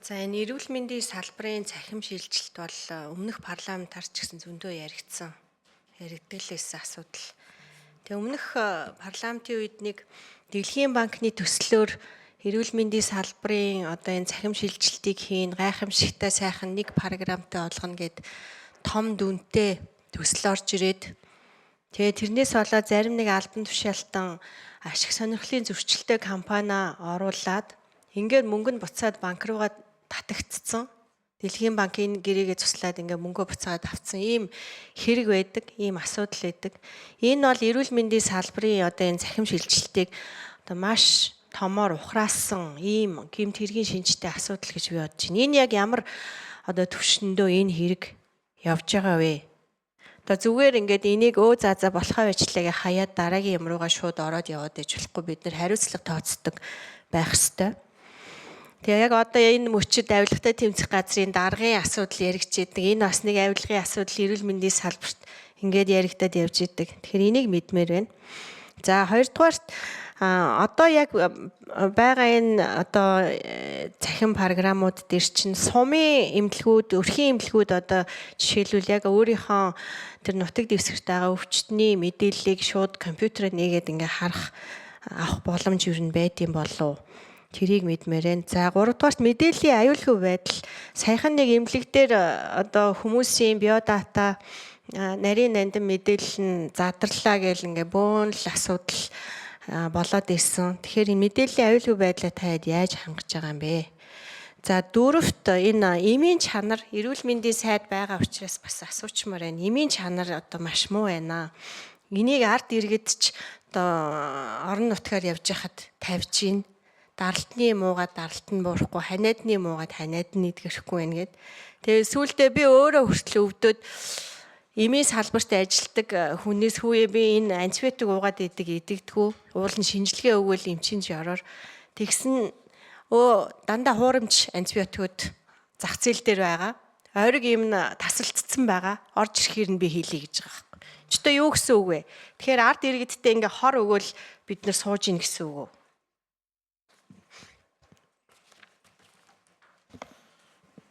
За, энэ эрүүл мэндийн салбарын цахим шилжилт бол өмнөх парламентаар ч гэсэн зөндөө яригдсан. Яригддаг л байсан асуудал. Тэгээ өмнөх парламентын үед нэг Дэлхийн банкны төслөөр эрүүл мэндийн салбарын одоо энэ цахим шилжилтийг хийн, гайхамшигтай сайхан нэг програмтай болгоно гэд том дүнтэй төсөл орж ирээд, тэгээ тэрнээс болоод зарим нэг албан тушаалтан ашиг сонирхлын зөрчилтэй компани оруулаад, ингээд мөнгө нь буцаад банк руугаа татагдцсан. Дэлхийн банк энэ гэрээгээ цуслаад, ингээ мөнгө буцаад авцсан ийм хэрэг байдаг, ийм асуудал байдаг. Энэ бол эрүүл мэндийн салбарын одоо энэ цахим шилжилтийг одоо маш томоор ухраасан ийм гэмт хэргийн шинжтэй асуудал гэж би бодож байна. Энэ яг ямар одоо төвшөндөө энэ хэрэг явж байгаа вэ? Одоо зүгээр ингээд энийг өө за за болохоо байчлаагээ хаяад дараагийн юм руугаа шууд ороод яваад иж болохгүй, бид нар хариуцлага тооцдог байх ёстой. Тэгээ яг одоо энэ мөчид авилгатай тэмцэх газрын даргын асуудал яригдчихэдэг. Энэ бас нэг авилгын асуудал эрүүл мэндийн салбарт ингээд яригдаад явж идэг. Тэгэхээр энийг мэдмээр байна. За, хоёрдугаарт одоо яг байгаа энэ одоо цахим програмууд дээр чинь сумын эмнэлгүүд, өрхийн эмнэлгүүд одоо жишээлбэл яг өөрийнхөө тэр нутаг дэвсгэрт байгаа өвчтний мэдээллийг шууд компьютерээр нээгээд ингээ харах, авах боломж юу нь байдсан болов, тэрийг мэдмээр байна. За, гуравдугаарт мэдээллийн аюулгүй байдал. Саяхан нэг эмнэлэг дээр одоо хүмүүсийн биодата, нарийн нандин мэдээлэл нь задарлаа гэл ингээ бөөн л асуудал болоод ирсэн. Тэгэхээр мэдээллийн аюулгүй байдлаа та яаж хангаж байгаа юм бэ? За, дөрөвт энэ эмийн чанар, эрүүл мэндийн сайд байгаа учраас бас асуучмаар байна. Эмийн чанар одоо маш муу байна. Энийг ард иргэд ч одоо орон нутгаар явж байхад тавьж гин, даралтны муугаад даралт нь буурахгүй, ханиадны муугаад ханиад нь эдгэрэхгүй байна гэд. Тэгээ сүүлдээ би өөрөө хүртэл өвдөд эмийн салбарт ажилладаг хүнээс хүүе, би энэ антибиотик уугаад идэг, идэгдгүү. Уул нь шинжилгээ өгвөл эмчин жороор тэгсэн өө дандаа хуурамч антибиотикууд зах зээл дээр байгаа. Ойрог юм нь тасалдсан байгаа. Орж ирэхээр нь би хийлээ гэж байгаа байхгүй. Ч одоо юу гэсэн үг вэ? Тэгэхээр ард иргэдтэй ингээ хор өгөөл бид нар сууж ийн гэсэн үг үү?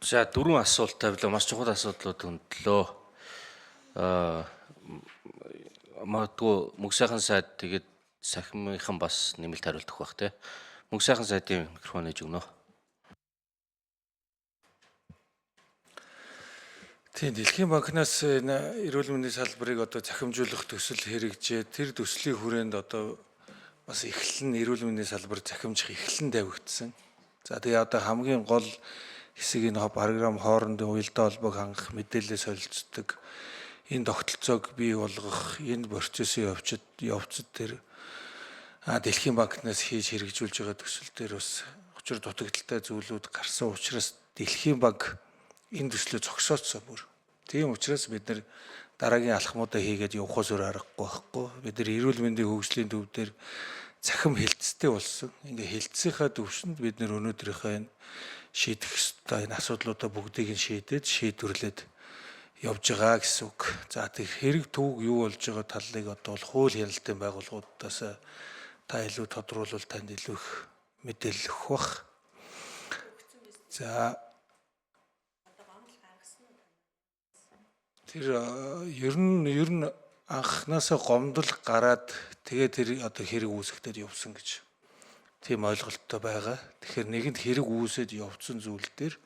За, дөрвөн асуулт тавилаа. Маш чухал асуудлууд хөндлөө. Магадгүй мөнгө сайхан сайд, тэгээд сахимынхан бас нэмэлт хариулт өгөх бах те. Мөнгө сайхан сайдын микрофон нээж өгнө. Тийм, Дэлхийн банкнаас энэ эрүүл мэндийн салбарыг одоо захимжуулах төсөл хэрэгжээ. Тэр төслийн хүрээнд одоо бас эхлэн эрүүл мэндийн салбар захимжих эхлэн тавигдсан. За, тэгээ одоо хамгийн гол хэсэг энэ програм хоорондын уялдаа холбоог хангах, мэдээлэл солилцдог энэ тогтолцоог бий болгох энэ процессын явцад тэр Дэлхийн банкнаас хийж хэрэгжүүлж байгаа төсөл дээр бас учир дутагдалтай зүйлүүд гарсан учраас Дэлхийн банк энэ төслөө зогсоодсон бүр. Тийм учраас бид нар дараагийн алхмуудаа хийгээд явахаас өөр аргагүй байхгүй. Бид нар эрүүл мэндийн хөгжлийн төв дээр цахим хэлтстэй болсон. Ингээ хэлтсийнхаа төвшөнд бид нар өнөөдрийнхөө энэ шийдэх ёстой энэ асуудлуудаа бүгдийг нь шийдээд, шийдвэрлээд явж байгаа гэсэн үг. За, тэг хэрэг түүг юу болж байгаа талыг одоо бол хууль хяналтын байгууллагуудаас та илүү тодруулвал танд илүү их мэдээлэл өгөх бах. За, тэр ер нь анхнаасаа гомдол гараад, тэгээ тэр одоо хэрэг үүсгэхдээ явсан гэж тийм ойлголттой байгаа. Тэгэхээр нэгэнд хэрэг үүсээд явцсан зүйл дээр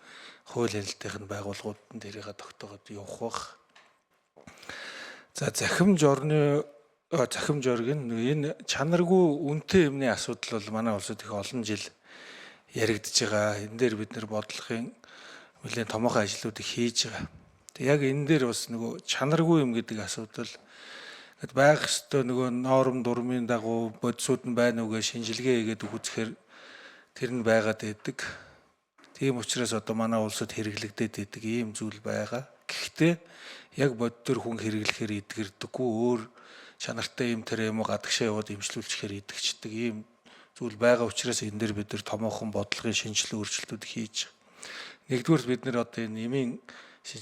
хууль хяналтын байгууллагууд нь тэрийг тогтоогод явах бах. За, захимж орны захимж орг нь энэ чанаргүй үнэтэй юмны асуудал бол манай улсад их олон жил яригдж байгаа. Энэ дээр бид нар бодлогын нэлээн томоохон ажлуудыг хийж байгаа. Тэг яг энэ дээр бас нөгөө чанаргүй юм гэдэг асуудал гэд байх ёстой нөгөө норм дурмын дагуу бодисууд нь байна уу гэж шинжилгээ хийгээд үзэхээр тэр нь байгаад байдаг. Тийм учраас одоо манай улсад хэрэглэгдээд байдаг ийм зүйл байгаа. Гэхдээ яг боддоор хүн хэрэглэхээр эдгэрдэггүй, өөр чанартай юм тэр юм уу гадагшаа яваад имжлүүлчихээр идэгчдэг ийм зүйл байгаа учраас энэ дээр бид нар томоохон бодлогын шинжилгээ, өөрчлөлтүүд хийж. Нэгдүгээр, бид нар одоо энэ эмийн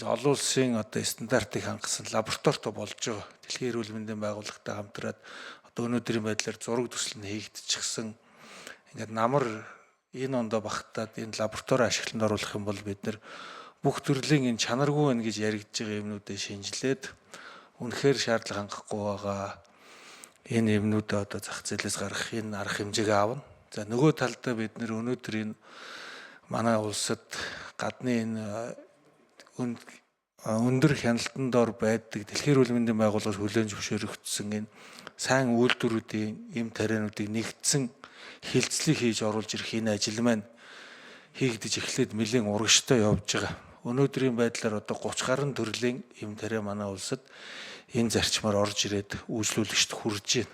олон улсын одоо стандартыг хангасан лабораторитой болж байгаа. Дэлхийн эрүүл мэндийн байгууллагатай хамтраад одоо өнөөдрийн байдлаар зураг төсөл нь хийгдчихсэн. Ингээд намар Энэ ондоо багтаад энэ лаборатори ашиглалтанд оруулах юм бол бид нар бүх төрлийн энэ чанаргүй байна гэж яригдж байгаа юмнуудыг шинжилээд үнэхээр шаардлага хангахгүй байгаа энэ юмнуудаа одоо зах зээлээс гаргах энэ арга хэмжээг аавна. За нөгөө талдаа бид нар өнөөдөр энэ манай улсад гадны энэ өндөр хяналтан дор байдаг дэлхийн эрүүл мэндийн байгууллагаас хүлээн зөвшөөрөгдсөн энэ сайн үйлдвэрүүдийн эм тариануудыг нэгдсэн хилцлийг хийж оруулж ирэх энэ ажил маань хийгдэж эхлээд нэлээн урагштай явж байгаа. Өнөөдрийн байдлаар одоо 30 гаруй төрлийн эм тариа манай улсад энэ зарчмаар орж ирээд үйлчлүүлэгчд хүрж байна.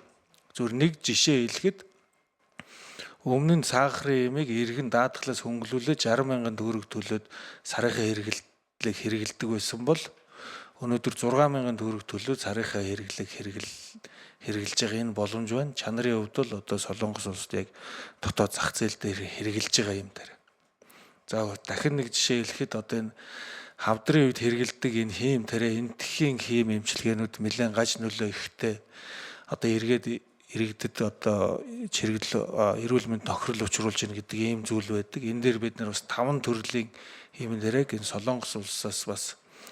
Зүгээр нэг жишээ хэлэхэд өмнө нь сахарын эмийг иргэн даатгалаас хөнгөлүүлээд 60 мянган төгрөг төлөөд сарынхаа хэрэглэлийг хэрэгэлдэг байсан бол өнөөдөр 6 мянган төгрөг төлөөд сарынхаа хэрэглээг хэрэглэж байгаа энэ боломж байна. Чанарын хувьд бол одоо Солонгос улсад яг дотоод зах зээл дээр хэрэглэж байгаа юм дээр. За дахин нэг жишээ хэлэхэд одоо энэ хавдрын үед хэрэгэлдэг энэ хийм тариа энтхийн хийм эмчилгээнүүд нэлээд гаж нөлөө ихтэй одоо эргээд иргэдэд одоо чирэгдэл эрүүл мэнд тохирол учруулж байна гэдэг ийм зүйл байдаг. Энэ дээр бид нар бас 5 төрлийн хийм тариаг энэ Солонгос улсаас бас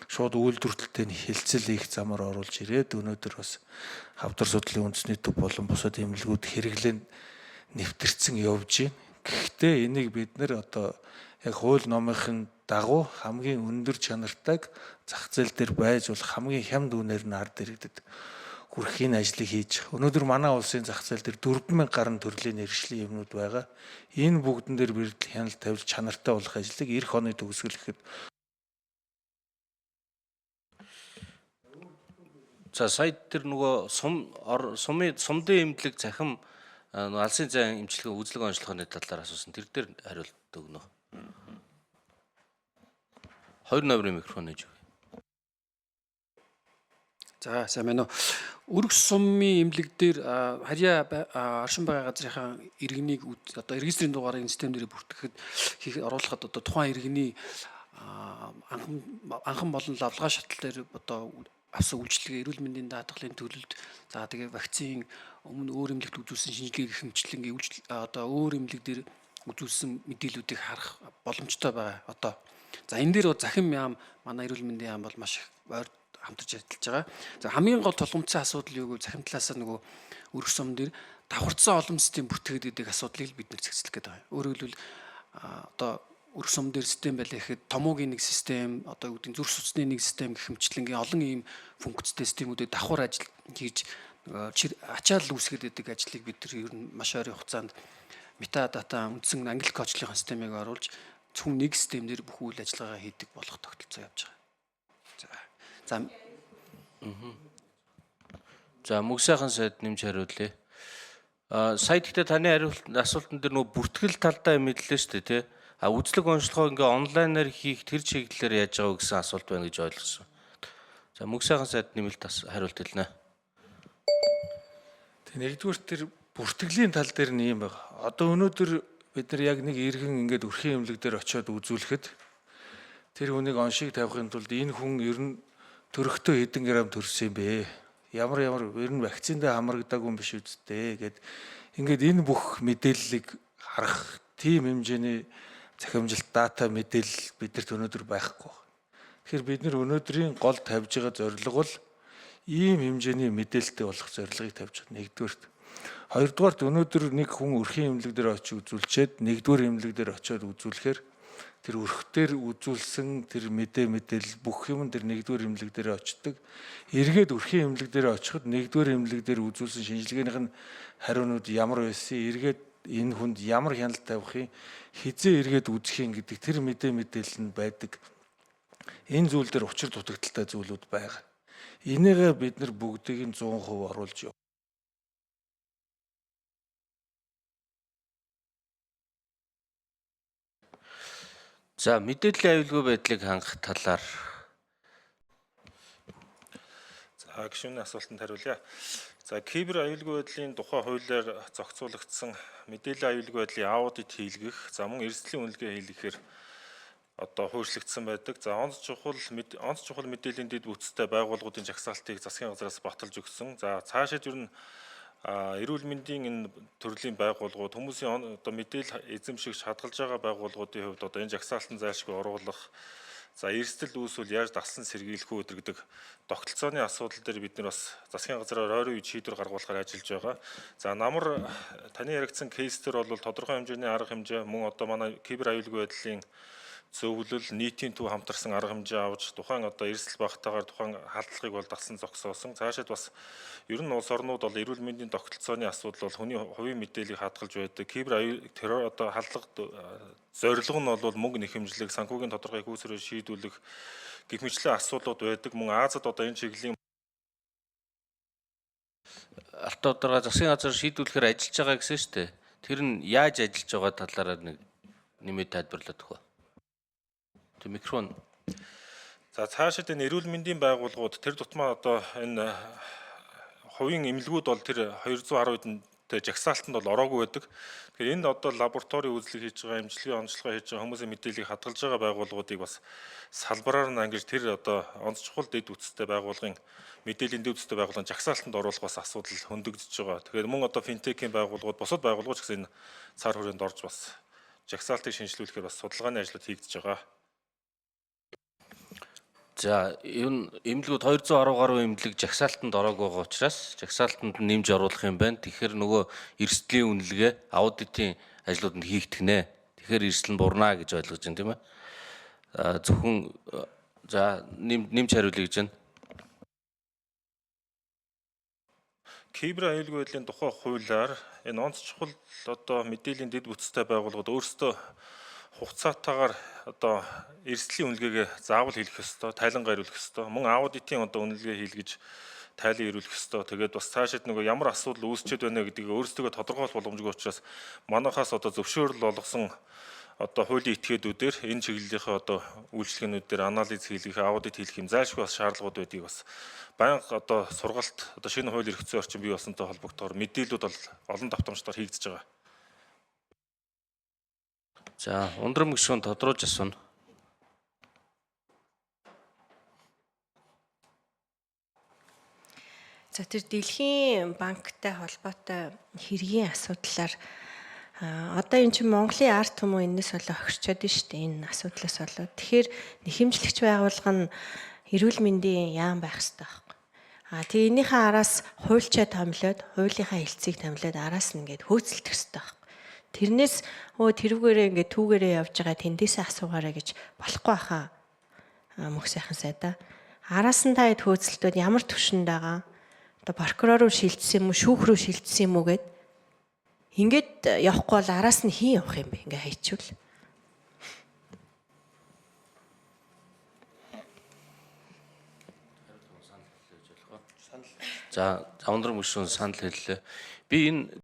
шууд үйлдвэрлэлтэй нь хилцэл хийх замаар оруулж ирээд өнөөдөр бас хавдар судлалын үндэсний төв болон бусад эмнэлгүүд хэрэглээнд нэвтэрсэн явж байна. Гэхдээ энийг бид нар одоо яг хууль номынхын дагуу хамгийн өндөр чанартайг зах зээл дээр байж болох хамгийн хямд үнээр нь ард иргэдэд хүрэх энэ ажлыг хийж өнөөдөр манай улсын зах зээл дээр 4000 гаруй төрлийн нэршлийн юмнууд байгаа. Энэ бүгдэн дээр бэрдэл хяналт тавьж чанартай болох ажлыг эх оны төгсгөл гэхэд. За сая тэр нөгөө сум сумдын эмнэлэг цахим алсын зайн эмчилгээ үзлэг онцлогооны талаар асуусан. Тэр дээр хариулт өгнө. 2 номерын микрофон нээж өгье. За сайн байна уу. Өрг сумын эмнэлэг дээр харьяа оршин байгаа газрынхаа иргэнийг одоо регистрийн дугаарыг систем дээр бүртгэхэд хийх оруулахад одоо тухайн иргэний анхан болон лавлгаа шатал дээр одоо авсан үйлчилгээ, эрүүл мэндийн даатгалын төлөлт, за тэгээ вакцин өмнө өөр эмнэлэгт үзүүлсэн шинжилгээ гэх мэтчлэнгийн одоо өөр эмнэлэг дээр үзүүлсэн мэдээллүүдийг харах боломжтой байгаа одоо. За энэ дээр захим яам манай эрүүл мэндийн яам бол маш их ойр хамтарч ажиллаж байгаа. За хамгийн гол тулгымцсан асуудал юу гэвэл захим талаасаа нөгөө өрг сум дээр давхарцсан олон систем бүртгээд гэдэг асуудлыг бид нэр зэгцлэх гээд байгаа. Өөрөөр хэлбэл одоо өрг сум дээр систем байлаа гэхэд томоогийн нэг систем, одоо юу гэдэг нь зүрх судасны нэг систем гэх мэтчлэнгийн олон ийм функцтэй системүүдэд давхар ажил хийж ачаал үүсгээд байдаг ажлыг бид нар ер нь маш ойрын хугацаанд метадата үндсэн англи коучлын системийг оруулж зөвхөн нэг систем дээр бүх үйл ажиллагаа хийдэг болох тогтолцоо явж байгаа. За. За мөг сайхан сайд нэмж хариулъя. Сая гэхдээ таны хариулт асуултан дээр нөгөө бүртгэл талдаа мэдлээ шүү дээ, тий? А үзлэг онцлогоо ингээ онлайнаар хийх тэр чиглэлээр яаж байгаа вэ гэсэн асуулт байна гэж ойлгосон. За мөг сайхан сайд нэмэлт хариулт хэлнэ. Тэг нэгдүгээр тэр бүртгэлийн тал дээр нь юм байна. Одоо өнөөдөр бид нар яг нэг иргэн ингээд өрхийн эмнэлэг дээр очиод үзүүлэхэд тэр хүнийг оншиг тавихын тулд энэ хүн ер нь төрөхтөө хэдэн грамм төрсөн юм бэ? Ямар ямар ер нь вакциндаа хамрагдаагүй юм биш үсттэй гэд ингээд энэ бүх мэдээллийг харах тийм хэмжээний захимжилт дата мэдээлэл бидэрт өнөөдөр байхгүй. Тэгэхээр бид нар өнөөдрийн гол тавьж байгаа зорилго бол ийм хэмжээний мэдээлэлтэй болох зорилгыг тавьж байгаа. Нэгдүгээрт. Хоёрдугаарт өнөөдөр нэг хүн өрхийн эмнэлэг дээр очиж үзүүлчихэд нэгдүгээр эмнэлэг дээр очиод үзүүлэхээр тэр өрх дээр үзүүлсэн тэр мэдээлэл бүх юм тэр нэгдүгээр эмнэлэг дээр очдог. Эргээд өрхийн эмнэлэг дээр очиход нэгдүгээр эмнэлэг дээр үзүүлсэн шинжилгээнийх нь хариунууд ямар байсан, эргээд энэ хүнд ямар хяналт тавих юм, хизээ эргээд үзэх юм гэдэг тэр мэдээлэл нь байдаг. Энэ зүйл дээр учир дутагдaltaй зүйлүүд байгаа. Энийгээ бид нар бүгдийг нь 100% оруулж яв. За мэдээллийн аюулгүй байдлыг хангах талаар. За гишүүний асуултанд хариулъя. За кибер аюулгүй байдлын тухай хуулиар зохицуулагдсан мэдээллийн аюулгүй байдлын аудит хийлгэх, за мөн эрсдлийн үнэлгээ хийлгэхээр одоо хуульчлагдсан байдаг. За онц чухал мэдээллийн дэд бүтцтэй байгууллагуудын жагсаалтыг засгийн газраас баталж өгсөн. За цаашид ер нь Эрүүл мэндийн энэ төрлийн байгууллагууд хүмүүсийн одоо мэдээлэл эзэмшигч хадгалж байгаа байгууллагуудын хувьд одоо энэ жагсаалтан зайлшгүй оруулах, за эрсдэл үүсвэл яаж дасан сэргийлэх үү гэдэг тогтолцооны асуудал дээр бид нар бас засгийн газраар ойрын үед шийдвэр гаргуулахаар ажиллаж байгаа. За намар таны яригдсан кейс дээр бол тодорхой хэмжээний арга хэмжээ мөн одоо манай кибер аюулгүй байдлын зөвлөл нийтийн төв хамтарсан арга хэмжээ авч тухайн одоо эрсдэл багтаагаар тухайн халдлагыг бол дасан зогсоосон. Цаашид бас ер нь улс орнууд бол эрүүл мэндийн тогтолцооны асуудал бол хүний хувийн мэдээллийг хадгалж байдаг. Кибер аюул террор одоо халдлага зорилго нь бол мөнгө нэхэмжлэг, санхүүгийн тодорхой их үүсвэрээ шийдвүлэх гэх мэтлэн асуудлууд байдаг. Мөн Азад одоо энэ чиглэлийн Алтан ударга засгийн газар шийдвүлэхээр ажиллаж байгаа гэсэн шүү дээ. Тэр нь яаж ажиллаж байгаа талаараа нэг нэмээд тайлбарлаад өгөө. Тэг микрофон. За цаашид энэ эрүүл мэндийн байгууллагууд тэр тутмаа одоо энэ хувийн эмнэлгүүд бол тэр 210 хэдэнтэй жагсаалтанд бол ороогүй байдаг. Тэгэхээр энд одоо лаборатори үзлэг хийж байгаа, эмчилгээ онцлогоо хийж байгаа хүмүүсийн мэдээллийг хадгалж байгаа байгууллагуудыг бас салбараар нь ангиж тэр одоо онц чухал дэд бүтцтэй байгууллагын мэдээллийн дэд бүтцтэй байгууллагын жагсаалтанд оруулах бас асуудал хөндөгдөж байгаа. Тэгэхээр мөн одоо финтекийн байгууллагууд, бусад байгууллагууд ч гэсэн энэ цар хүрээнд орж бас жагсаалтыг шинжилүүлэхээр бас судалгааны ажлууд хийгдэж байгаа. За энэ эмнэлгүүд 210 гаруй эмнэлэг жагсаалтанд ороогүй байгаа учраас жагсаалтанд нэмж оруулах юм байна. Тэгэхээр нөгөө эрсдлийн үнэлгээ аудитын ажлууд нь хийгдэх нэ. Тэгэхээр эрсдэл нь бурнаа гэж ойлгож байна тийм ээ. Зөвхөн за нэмж хариулъя гэж байна. Кибер аюулгүй байдлын тухай хуулиар энэ онц чухал одоо мэдээллийн дэд бүтцтэй байгууллагууд өөрсдөө хугацаатаагаар одоо эрсдлийн үнэлгээгээ заавал хийх ёстой, тайлангаа ирүүлэх ёстой. Мөн аудитын одоо үнэлгээ хийлгэж тайлан ирүүлэх ёстой. Тэгээд бас цаашид нөгөө ямар асуудал үүсчээд байна гэдгийг өөрсдөө тодорхойлох боломжгүй учраас манайхаас одоо зөвшөөрөл олгосон одоо хуулийн этгээдүүдээр энэ чиглэлийнхээ одоо үйлчилгээнүүд дээр анализ хийлгэх, аудит хийх юм зайлшгүй бас шаардлагууд байдгийг бас байнга одоо сургалт одоо шинэ хууль эрх зүйн орчин бий болсонтой холбогдохоор мэдээллүүд бол олон давтамжтайгаар хийгдэж байгаа. За ундрам гишүүн тодруулж асууна. За тэр дэлхийн банктай холбоотой хэргийн асуудлаар одоо энэ чинь Монголын ард түмэн энэс болоо хохирчоод нь шүү дээ энэ асуудлаас болоод. Тэгэхээр нэхэмжлэгч байгууллага нь эрүүл мэндийн яам байх хэрэгтэй байхгүй. Тэгээ энийхээ араас хуульчаа томилоод, хуулийнхаа хэлцгийг томилоод араас нь ингээд хөөцөлдөх хэрэгтэй байхгүй. Тэрнээс тэрүүгээрээ ингээд түүгээрээ явж байгаа тэндээсээ асуугаарай гэж болохгүй хаа. Мөх сайхан сайдаа. Араас нь та хэд хөөцөлтөд ямар төвшөнд байгаа? Одоо прокурор руу шилжсэн юм уу, шүүх рүү шилжсэн юм уу гэд. Ингээд явахгүй бол араас нь хэн явах юм бэ? Ингээ хайчвал. За ундрам гишүүн санал хэллээ. Би энэ